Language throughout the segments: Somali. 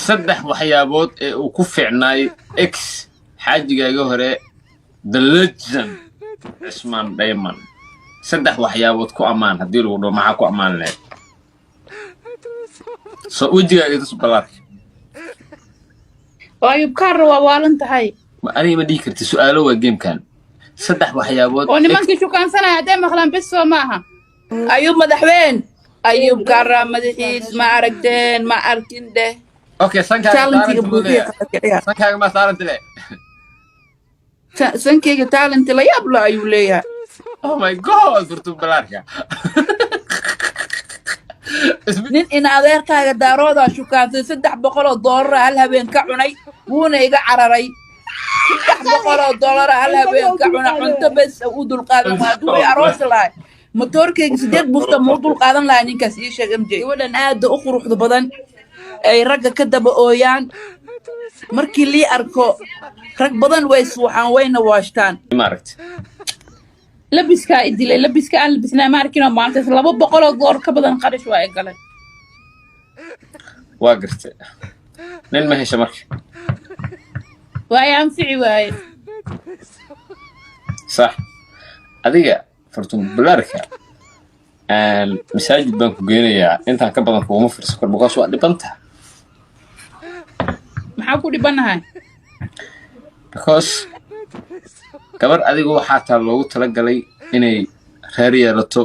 Saddex waxyaabood ee uu ku fiicnaay ex xaajigaaga hore, the legend Cismaan Dayman, saddex waxyaabood ku ammaan haddii lagu dhaho, maxaa ku ammaan lahayd? So wejigaaga tus balaarka. Oo Ayub Kaarna waa waalan tahay. Aniga ma dhihi karti, su-aalo waa gamekan. Saddex waxyaabood. Oo nimankii shukaansanaya hadday maqlaan, bes soo ma aha. Ayub madaxweyne, Ayub Kaara madaxiis ma aragteen? Ma arkin dheh. Okay, sankaaga Talentiga talent buu buuxiya leeyahay. Kala kiciya. Sankaaga ma talent le? Sankeyga talent la yaab la ayuu leeyahay. Oh my God, furtu balaarka. Nin in adeerkaaga daaroodaa shukaansay, $300 hal habeen ka cunay, wuuna iga cararay. $300 hal habeen ka cuna, cunto bes u dulqaadan waa. Hadduu i aroosi lahay, motoorkayga sideed bufta ma u dulqaadan lahay ninkaas? Ii sheeg, MJ. Gabadhan aada u quruxda badan ay ragga ka daba ooyaan, markii lii arko rag badan way suuxaan, wayna waashtaan. Maaragta. Labiskaa i dilay, labiska aan labisnaa ma arkin oo maalintaas $200 ka badan qarash waa i galay. Waa gartay. Nin ma hesha marka? Waa i anfici waaye. Sax. Adiga fartun balaarka, masaajid baan ku geynayaa. Intaan ka badan kuguma fiirsan karo because waa dhibantaha. Maxaa ku dhibanahay? Because gabar adiga waxaa taa loogu talagalay inay reer yeelato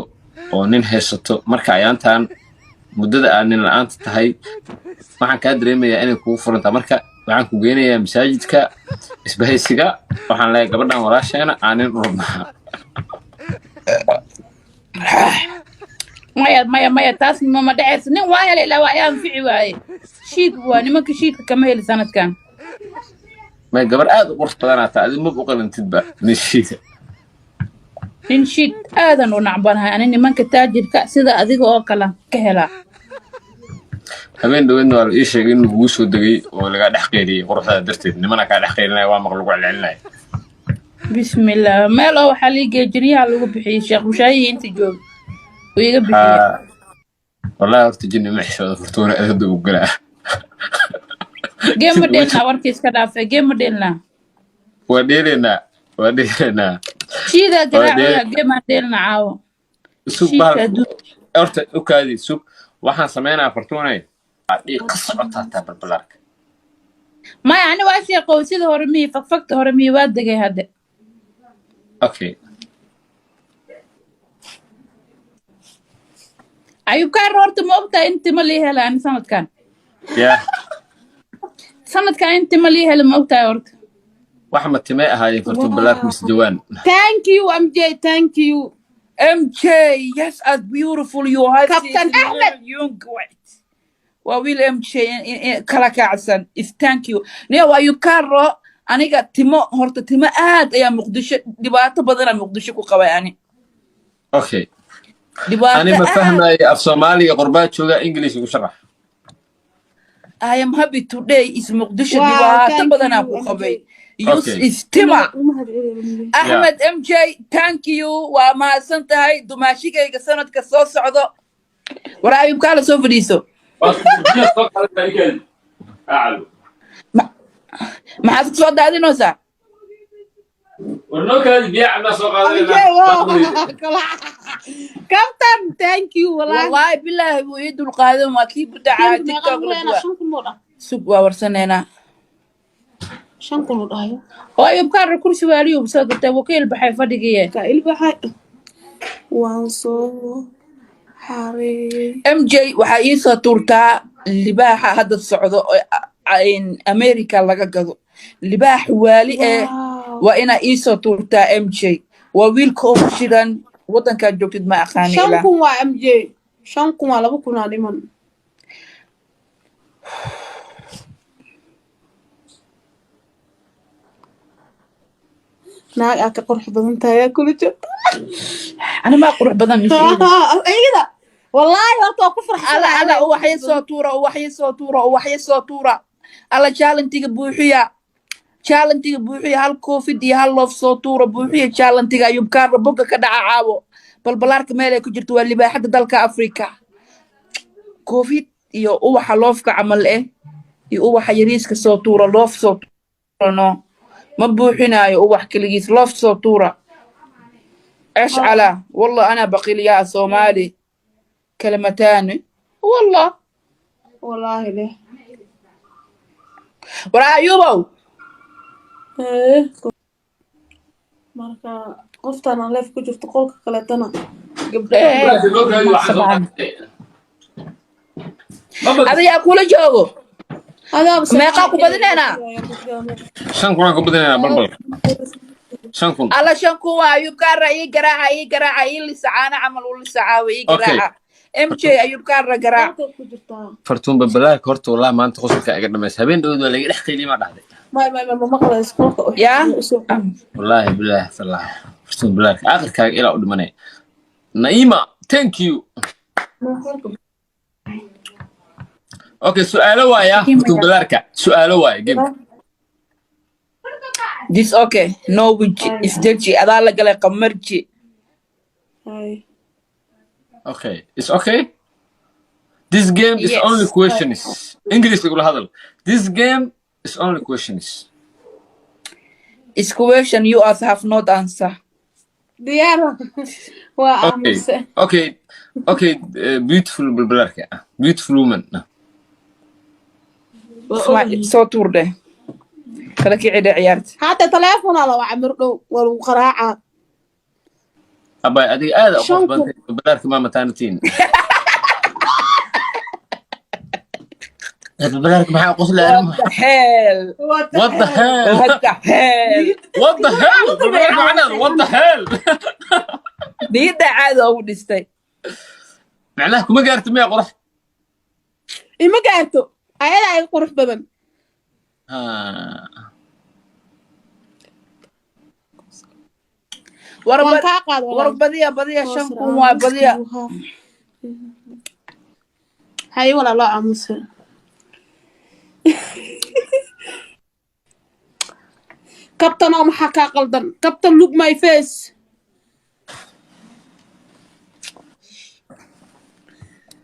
oo nin haysato. Marka ayaantan muddada aad nin la-aanta tahay, waxaan kaa dareemayaa inay kugu furantaa. Marka waxaan ku geynayaa masaajidka isbahaysiga. Waxaan leeyahay gabadhan walaasheena aan nin u rabnaa. Maya, maya, maya, taas mama dhacayso. Nin waa helay ilaa waa i anfici waaye. Shiid waa nimanka, shiidka kama heli sanadkan. May, gabar aad u qurux badanaa taa, adi mab u qalantidba nin shiida. Nin shiid aadan u nacbanahay ani. Nimanka taajirka sida adiga oo kale ka helaa. Habeen dhaweedna waa la ii sheegay in lagugu soo degay oo lagaa dhex qeyliyey quruxdaada darteed. Nimana kaa dhex qeylinaya, waa maqal, lagu celcelinaya. Bismillah, meel oo waxaa lii geeyay jinniyaha lagu bixiyey. Sheekh Bushaayihi inta joog uu iga bixiyey. Haa, wallahi horta jinni ma xishooda, furtuuna aada u galaa. Game ma dheelnaa? Warkii iska dhaafay, game ma dheelnaa? Waa dheelaynaa, waa dheelaynaa. Shiidaa Waa garaacaya, game aan dheelna caawo. Sug. Shiidka Bahal adduun. Horta u kaadi, sug, waxaan sameynaa. Fartuunay, dhiig ka socotaa taa balbalaarka. Maya, ani waa sheeqow. Sida hore miyi, fagfagta hore miyi, waa degay hadde. Okay. Ayub Kaar, horta ma ogtahay in timo lii helay ani sanadkan? Yaa? Sanadkan in timo lii helay, ma ogtahay horta? Wax ma timee ahaayeen fartuun balaarka mise jawaan? Thank you, MJ. Thank you. MJ, yes, as beautiful you have. Captain Ahmed. You great. Waa wiil MJ kala kacsan. Is thank you. Niyo waa Yukaro. Aniga timo, horta timo aad ayaa Muqdisho, dhibaato badanaa Muqdisho ku qabay ani. Okay. Dhibaato Ani ma aad. fahmaayo af Soomaaliga, qorbaa jooga, English igu sharax. I am happy today is Muqdisho. Wow, dhibaato thank badanaa you, ku MJ. qabay. Use is tima. Ahmed MJ, thank you. Waa mahadsan tahay dumaashigayga sanadka soo socdo. War Ayub, kaala soo fadhiiso. Maxaad ku soo daadinaysaa? MJ, wow. Captain, thank you. Wallahi. Wallaahi bilaahi wuu ii dulqaadan, waa kii budacaa TikTok la duwa. Sug, waa warsanaynaa. 5,000 u dhahayo. Oo Ayub Kaar kursi waaliyuu soo gatay, wakiil baxay fadhigiye. Ka ilbaxay, waan soo xareeyey. MJ, waxaa ii soo tuurtaa libaaxa hadda socdo oo in America laga gado, libaax waali eh. Waa inaa ii soo tuurtaa, MJ. Waa wiilka ugu shidan waddankaad joogtid, ma aqaani. shan Ilaa kun waa MJ, 5,000 waa, 2,000 aa dhiman. Naag aa ka qurux badan tahay aa kula jirta. Ani maa qurux badan mise iyada? Iyada wallaahi horta waa ku Alla farxsanahay. Alla, ubaxyo soo tuura, ubaxyo soo tuura, ubaxyo soo tuura. Alla, challenge-iga buuxiya, challenge-iga buuxiya. Hal koofid iyo hal loof soo tuura, buuxiya challenge-iga. Ayub Kaarna bogga ka dhaca caawo. Balbalaarka meel ay ku jirto waa libaaxada dalka Afrika. Koofid iyo ubaxa loofka camal eh. Iyo ubaxa yariiska soo tuura, love soo tuura. No, ma buuxinaayo ubax keligiis, love soo tuura. Ashcala wallah, ana baqil yaa Soomaali kalimataani wallah. Wallaahi leh. Waraa Ayuubow. Marka qoftaan aan live ku jirto, qolka kaleetana Gabdhaha adayaa kula joogo. Adaaba. Meeqaa ku badinaynaa? 5,000 aan ku badinaynaa, balbal, 5,000. Alla, 5,000 waa. Ayuub Kaara, ii garaaca, ii garaaca, ii lisacaana camal u lisacaawa, ii Okay. garaaca. MJ, Ayuub Kaara garaac. Qolkay ku jirtaa. Fartuun Babalaarka, horta wallahi maanta qosolka iga dhamaysa. Habeen dhowd waa laga dhex qayliyay, maa dhahday? May, may, may, ma maqlays qolka. Yaa. Usoo. Wallaahi bilaahi tallahi, Fartuun Babalaarka aakhirkaaga ilaa u dhimanaya. Naima, thank you. Okay, su'aalo waaya. Fartuun Babalaarka, su'aalo waaya game. This okay, no wiji isdeji, adaa la galay qamarji. Hay. Okay, it's okay. This game is Yes. only questions. English lagula hadal. This game is only questions. Is question you as have not answer. Diyaar waa. Okay. Aamuse. Okay, beautiful Balbalarka, beautiful woman. Soo tuur dheh, kala kici dheh ciyaarta. Haata teleefonaa la wacay, mir dhow waa lagu qaraacaa. Abay, adiga aad u Shan qof badantay. Balbalarka ma mataanatiin? Balbalarka maxaa qoslaya? What the hell? What the hell? What the hell? What the hell? Balbalarka macnaheedu what the hell? Niyadda caada ugu dhistay. Macnaha kuma gaarto miya qorax? Ima gaarto, ayadaa iga qurux badan. Ah. War Waan kaa qaad. War badiya, badiya, 5,000 waa badiya. Haye walaalo, aamuse. Kabtanoo, maxaa kaa qaldan? Kabtan, look my face.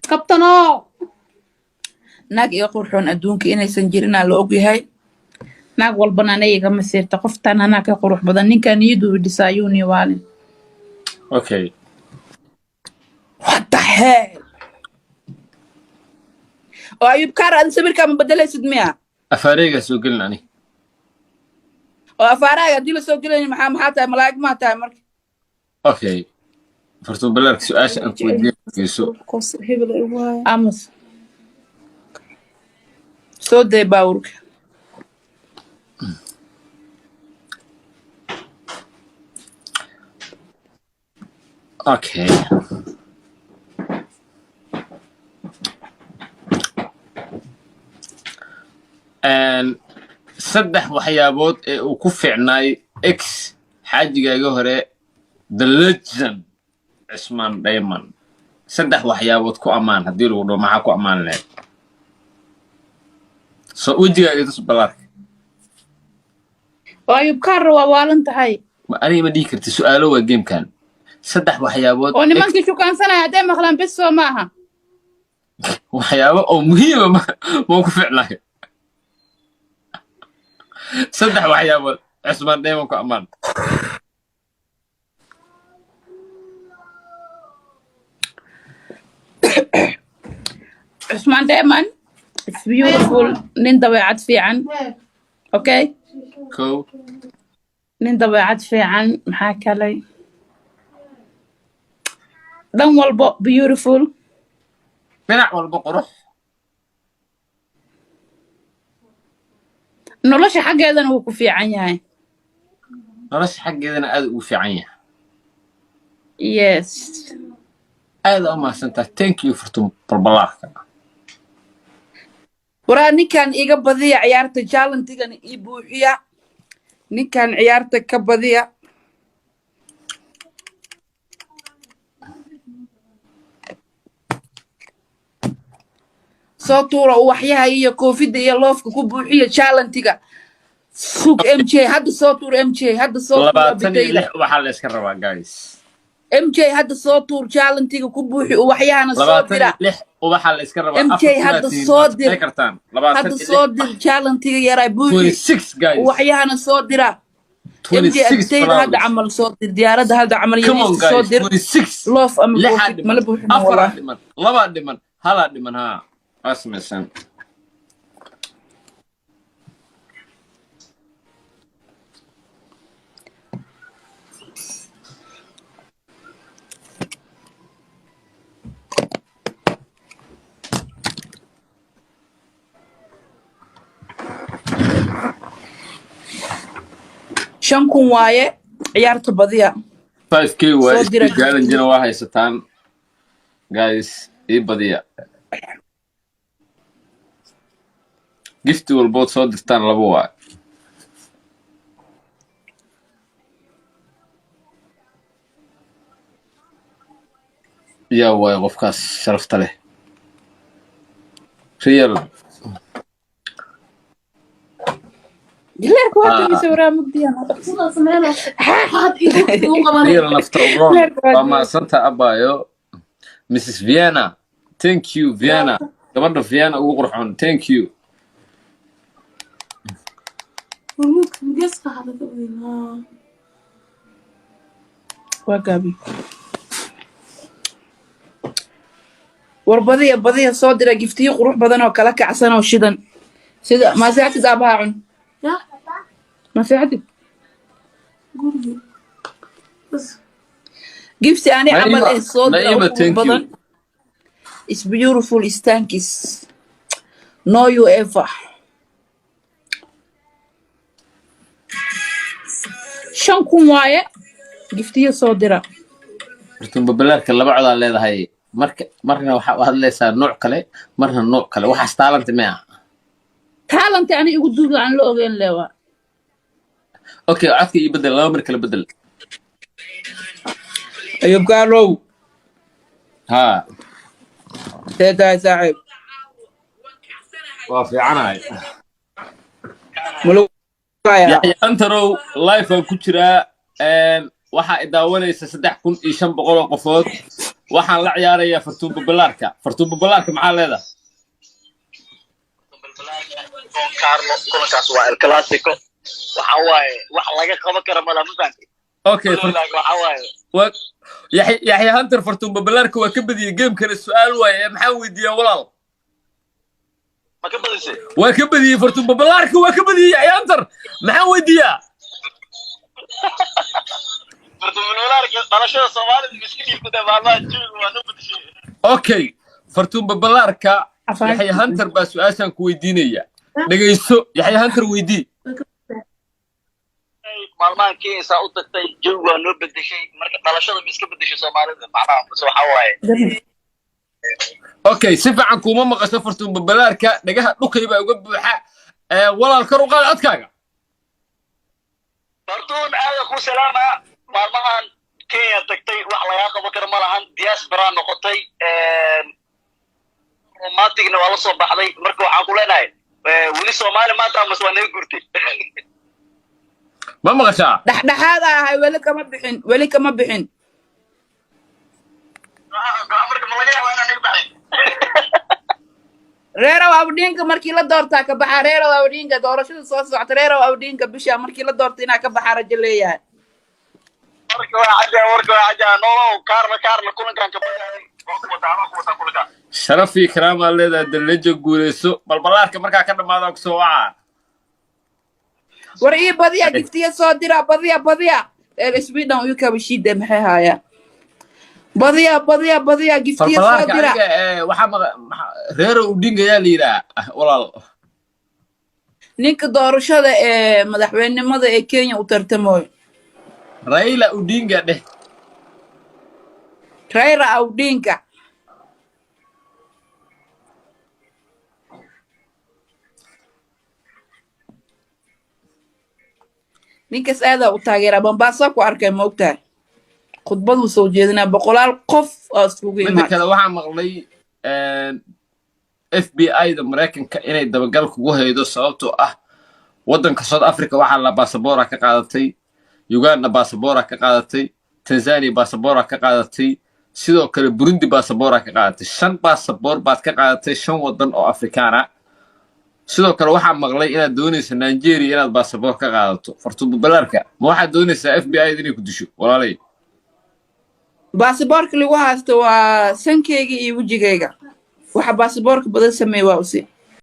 Kabtanoo. Naag iga qurxoon adduunka inaysan jirinaa la ogyahay. Naag walbana ana igama siirta, qoftaan anaa ka qurux badan. Ninkan niyaduu dhisaa yuuni waalin. Okay. What the hell? Oo Ayub Kaar, adi sawirkaa ma bedelaysid miya? Afaareegaa soo gelin ani. Oo afaaraaga haddii la soo gelayni, maxaa tahay? Malaa'ig maa tahay marka? Okay, Fartuun Balaarka, su-aasha aan ku weydiinayso. Hebel igu haya. Amos. Soo day baawurka. Okay. Saddex waxyaabood ee uu ku fiicnaay ex xaajigaaga hore, the legend Cismaan Dayman, saddex waxyaabood ku ammaan haddii lagu dhaho, maxaa ku ammaan lahayd? So wejigaaga tus, Balaarka. Oo Ayub Kaarra, waa waalan tahay. Aniga ma dhihi karti, su-aalo waa gamekan. Saddex waxyaabood. Oo nimankii shukaansanaya hadday maqlaan, bes soo maaha. Waxyaabo oo muhiima ma ku ficnayo. Saddex waxyaabood Cismaan Dayman ku ammaan. Cusmaan Dayman is beautiful, nin dabeecad fiican, okay? Kow. Nin dabeecad fiican, maxaa kalay, dhan walbo beautiful. Dhinac walba qurux. Nolosha xaggeedana wuu ku fiican yahay. Nolosha xaggeedana aad ugu fiican yahay. Yes. Aad u mahadsantaha, thank you, Furtun Balbalaarka. Waraa, ninkan iga badiya ciyaarta, challenge-gan ii buuxiya, ninkan ciyaarta ka badiya. Soo tuura uwaxyaha iyo koofida iyo love-ka ku buuxiya challenge-ga. Sug MJ, hadda soo tuur. MJ, hadda soo tuur. 26 Abidayda. Waxaa la iska rabaa, guys. MJ, hadda soo tuur, challenge-ga ku buuxi, uwaxyahana soo labaatan dira. iyo lix Ubaxa la iska rabaa. MJ, Afar hadda kunaa tihiin, soo waad dir. shaqey kartaan. Labaatan Hadda iyo soo lix. dir challenge-tiga yaraa buuxi. 26, guys. Ubaxyahana soo dira. MJ, 26 agtayda hadda flowers. Camal soo dir diyaaradda hadda camal Come on, yariista soo guys. dir. 26. Loof ama Lixaa koofid dhiman, mala buuxin afaraa wallah. dhiman, labaa dhiman, halaa dhiman. Haa, waa samaysan. 5,000 waaye ciyaarta badiya. 5K waa Soo dira. Isku challenge-na waa haysataan, guys. Ii badiya. Gifti walbood soo dirtaan laba waa. Yaa waayo qofkaas sharafta leh real. Leerka waa Ah. tagaysa waraa mugdiyaan. Sidaas meel had igu qabanay. Real nafta uroon. Leerka waa Waa tagaysa. mahadsanta, abayo. Mrs Vienna, thank you. Vienna, gabadha Vienna ugu qurxoon, thank you. Hormuudka geeska hada ka weyn. Haa. Waa gaabi. War badiya, badiya, soo dira giftiyo qurux badan oo kala kacsan oo shidan sida maseexatid aabaha cun. Ya. Maseexatid. Gurigi. Bas. Gifti ani camal Naima, eh soo dira oo Naima, qurux thank you. badan. Is beautiful, is thanks no you ever. 5,000 waaye giftiyo soo dira. Horta babalaarka laba codaa leedahay. Marka marna waxaa u hadlaysaa nooc kale, marna nooc kale. Waxaas taalanta miya? Taalanta ani igu duuga aan la ogeyn leewaa. Okay, codka ii bedel, laba mar kala bedel. Ayub Kaalow. Haa. See tahay, saaxiib? Waa fiicanahay. Malagu hayaa? Yaxya Antarow, live aan ku jiraa. Waxaa i daawanaysa 3,500 oo qofood. Waxaan la ciyaarayaa Fartuun Babalaarka. Fartuun Babalaarka, maxaa leedahay? Don Carlo, kulankaas waa El Clasico. Waxa waaye wax laga qaban kara mala, ma fahanti? Okay. Laakiin waxa waaye Yaxya Hunter, Fartuun Babalaarka waa ka badiyey gamekana. Su-aal waaye ee maxaan weydiiyaa, walaal? Ma ka badisay? Waa ka badiyey Fartuun Babalaarka, waa ka badiyey. Yaxya Hunter, maxaan weydiiyaa? Bartamanuulaarka dhalashada Soomaalida miska dhiibtay maalmaha jawiga waa noo bedeshay. Okay, Fartuun Babalaarka, Yaxya Hunter baa su-aashaan ku weydiinaya. Dhegayso, Yaxya Hunter, weydii. Maalmahan Kenya saa u tagtay, jawiga waa noo bedeshay. Marka dhalashada ma iska bedeshay Soomaalida macnaha mise waxa waaye? Okay, si fiican kuuma maqasho Fartuun Babalaarka, dhagaha dhukay baa uga buuxa. Walaal, kor u qaad codkaaga. Bartuun, aada ku salaama. Maalmahan Kenya tagtay, wax lagaa qaban karo ma lahan. Diaspora noqotay, romanticna waa la soo baxday. Marka waxaan ku leenahay, weli Soomaali maanta amase waa naga gurtay? Ma maqashaa? Dhexdhexaad ahay, weli kama bixin, weli kama bixin. Marka ma laga yaabaa inaan naga baxay? Reerow Awdhiinka markii la doortaa ka baxa. Reerow Awdhiinka doorashada soo socota, Reerow Awdhiinka bisha markii la doorta inaa ka baxa rajo leeyahay. Warka waa cajaa, warka waa cajaa. Nolow Kaarla, Kaarla, kulankan ka badaaday waa ku wataa, waa ku wataa kulankan. Sharaf iyo karaamaa leedahay, dalajo. Guuleyso. Balbalaarka markaa ka dhamaada kusoo wacaa. War ii badiya, giftiya soo dira, badiya, badiya. Reer Sweden uyukaba shiida maxay haayaan? Badiya, badiya, badiya, giftiya soo Balbalaarka dira. Aniga waxaa maqa Reero Udinga yaa la yidhaha, walaal? Ninka doorashada ee madaxweynenimada ee Kenya u tartamayo. Raila Odinga dheh. Raila Odinga. Ninkaas aadaa u taageeraa. Mombasa ku arkay, ma ogtahay? Khudbaduu soo jeedinaa, boqolaal qof oo iskugu Midda imaatay. kale, waxaa maqlay FBI da Maraykanka inay dabagal kugu haydo, sababtoo ah waddanka South Africa waxaa la basaboora ka qaadatay, Uganda basaboora ka qaadatay, Tanzania basaboora ka qaadatay. Sidoo kale Burundi baasaboora ka qaadatay. Shan baasaboor baad ka qaadatay shan wadan oo Afrikaan ah. Sidoo kale waxaa maqlay inaad doonaysa Nigeria inaad baasaboor ka qaadato. Fartuun Balbalaarka, ma waxaad doonaysaa FBI inay ku disho, walaalay? Baasaboorka lagu haysto waa sankeyga iyo wejigayga. Waxa baasaboorka badan sameeya waa usi.